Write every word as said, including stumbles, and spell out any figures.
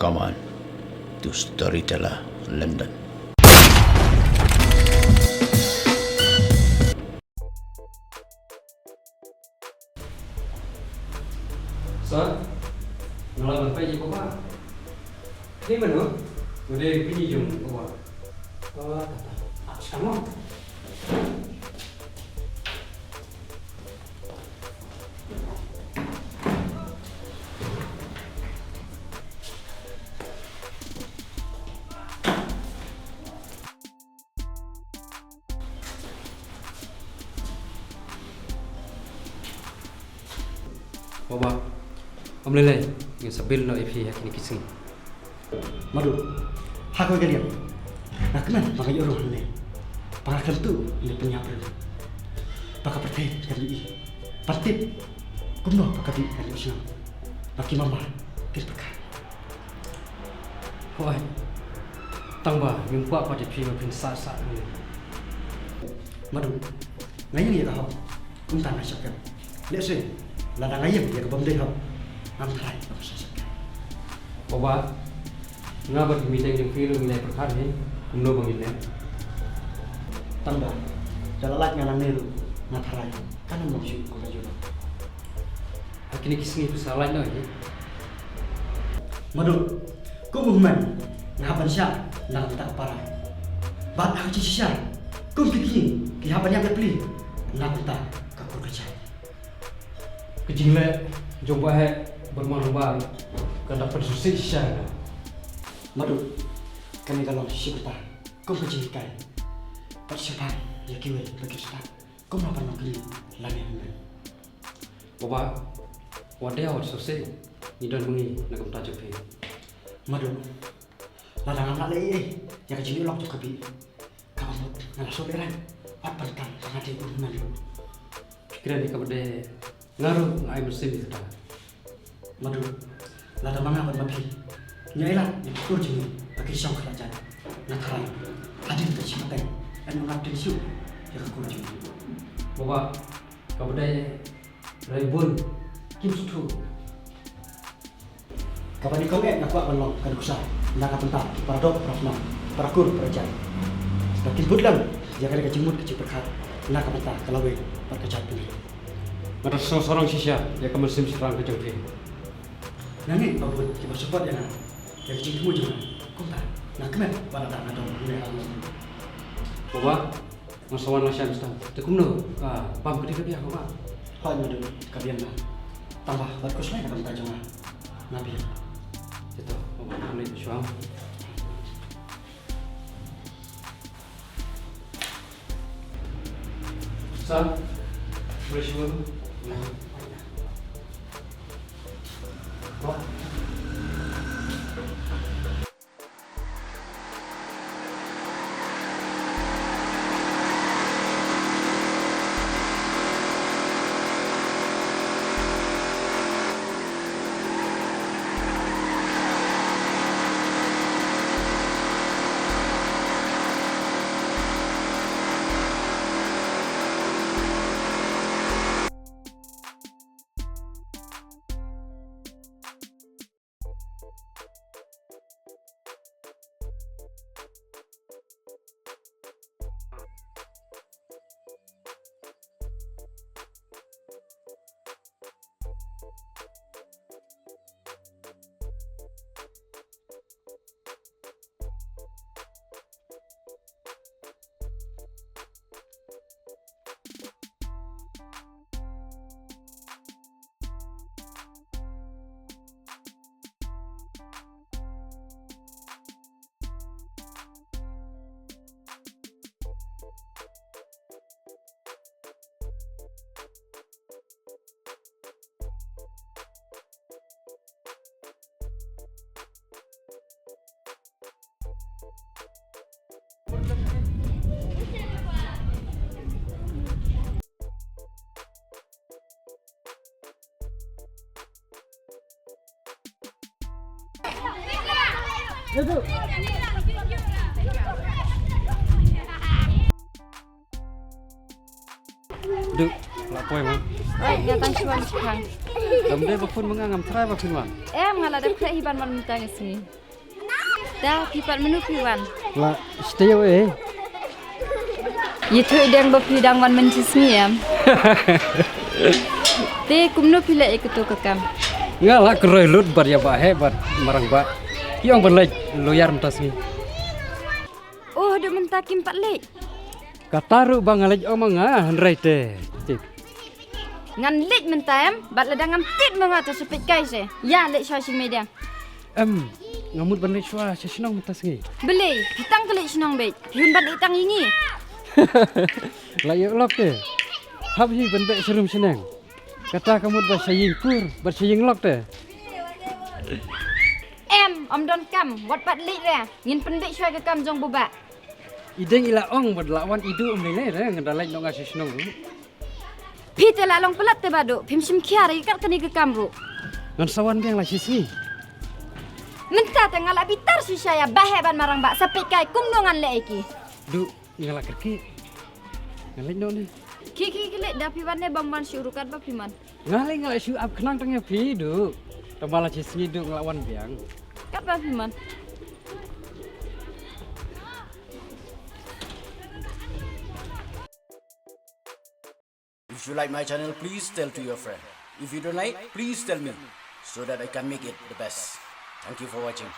Aman, to Storyteller, London. Sir, nga la ban peit ïa u Bah. Dei mano? Nga dei u kñi jong u Bah. Oh, ta ta. Ap, shong mo. Bah, ym lei lei, ngan sa bill noh ïa phi ha kine ki sngi. Madu, ha kawei ka liang, nga kmen ba nga ïoh ruh hangne ba nga kyntu ïa pynïap briew, ba ka pyrthei kan ïohi, ban tip kumno ba ka bih kan ïoh shnong, ba ki mama kin pyrkhat. Hooid. Tang ba ngim kwah pat ïa phi ba phin sah sah ïa ngi. Madu, nga ïeng ïa ka hok, kumta nga sheptieng. Lehse lada nga ïeng ïa ka bym dei hok, ngam tharai ba ka sa sheptieng. Bah, nga bad ki meitei jong phi ruh ngi la pyrkhat hi kumno ba ngin leh. Tang ba da la lait nga nangne ruh nga tharai kan ym long shuh kum ka jong nga. Ha kine ki sngi phi sa lait noh hi. Madu, kum u hynmen nga hap ban shah na ka bynta ka para. Bad ha ka jingshisha kum ki kñi ki hap ban ïap ïapli na ka bynta ka kur ka jait. Ka jingleh jong u Bah Heh bad u Bah Nongbar ka dap pynsngewsih shisha ïa nga. Madu, kane ka long shi bynta kum ka jinghikai bad shemphang ïa kiwei ba ki stad. Kumno ban long kñi lane hynmen. Bah, wat dei, wat sngewsih, ngi don ma ngi na ka bynta jong phi. Madu, lada ngam lah leh ei ei ïa ka jingïohlok jong ka bih, kaba mut nga la shu beh rang, wat pynkan ba nga dei u hynmen ruh. Kren ïa kaba dei, nga ruh nga ai mynsiem ïa kata. Madu, lada ma nga bad ma phi ngi ailad ïa ka kur jong ngi ba kin shong khlad jait, nga tharai hadien ka jingpateng yn ym ngat dien shuh ïa ka kur jong ngi. Bah, kaba dei, rai bun kim sngewthuh. Kaba nyngkong eh nga kwah ban long ka nuksa na ka bynta ki para doh para snam, para kur para jait, ba kin bud lang ïa kane ka jingmut ka jingpyrkhat na ka bynta ka lawei bad ka jaitbynriew. Nga da sngew sarong shisha ïa ka mynsiem shynrang ka jong phi. Nga ngeit ba bun kiba support ïa nga ïa ka jingthmu jong nga, kumta nga kmen ba lada nga don hangne ha lynti. Bah, nga sa wan lashai mynstep. Te kumno, ah, bam ka dei ka biang, Bah? Hooid Madu, ka biang na. Tang ba wat khuslai na ka bynta jong nga, nga biang. Te to, Bah, nga leit shuwa. Sa, boleh shuwa? Duh, lah Poi ma. Oi, nga tang shuan shikang. Dam dei ba phone ma nga, ngam try ba phin wan. Em, nga la dep khreh hi ban wan mynta ka sngi. Da, phi pat mynno phi wan? La, stay away. Ïathuh dang ba phi dang wan mynta sngi em. Te kumno phi leh ïa kato ka kam? Nga la kroi lut bad ïa Bah Heh bad Marang Bah. Ki ong ban leit lawyer mynta sngi. Oh, haduh mynta kim pat leit. Kata ruh ba nga leit ong ma nga hynrei te. Tip. Ngan leit mynta em, bad lada ngam tip ma nga te sa peit kai se. Ïa leit shuwa sha mei dang. Em, nga mut ban leit shuwa sha shnong mynta sngi. Balei, phi tang ka leit shnong beit, phi hun ban leit tang ïa ngi. La ïoh lok te. Hap hi ban beh sharum shaneng. Kata ka mut ba sha ïing kur, bad sha ïing lok te. Em, ym don kam, wat pat leit re. Ngin pynbeit shuwa ka kam jong Bah Bah. I deng i la ong bad la wan i duh ym lei lei re, ngan da leit noh nga sha shnong ruh. Phi te la long palat te Bah Duh, phim shim khia re kat kane ka kam ruh. Ngan sa wan biang la shi sngi. Mynta te nga la bitar shisha ïa Bah Heh bad Marang Bah, sa peit kai kumno ngan leh ïa ki. Duh, nga la kyrkieh. Ngan leit noh ne. Khie khie khie leit, da phi wan ne bym wan shuh ruh, katba phi mon. Nga leit nga la shu ap khnang tang ïa phi Duh. Tang ba la shi sngi Duh nga la wan biang. Katba phi mon. If you like my channel, please tell to your friend. If you don't like, please tell me so that I can make it the best. Thank you for watching.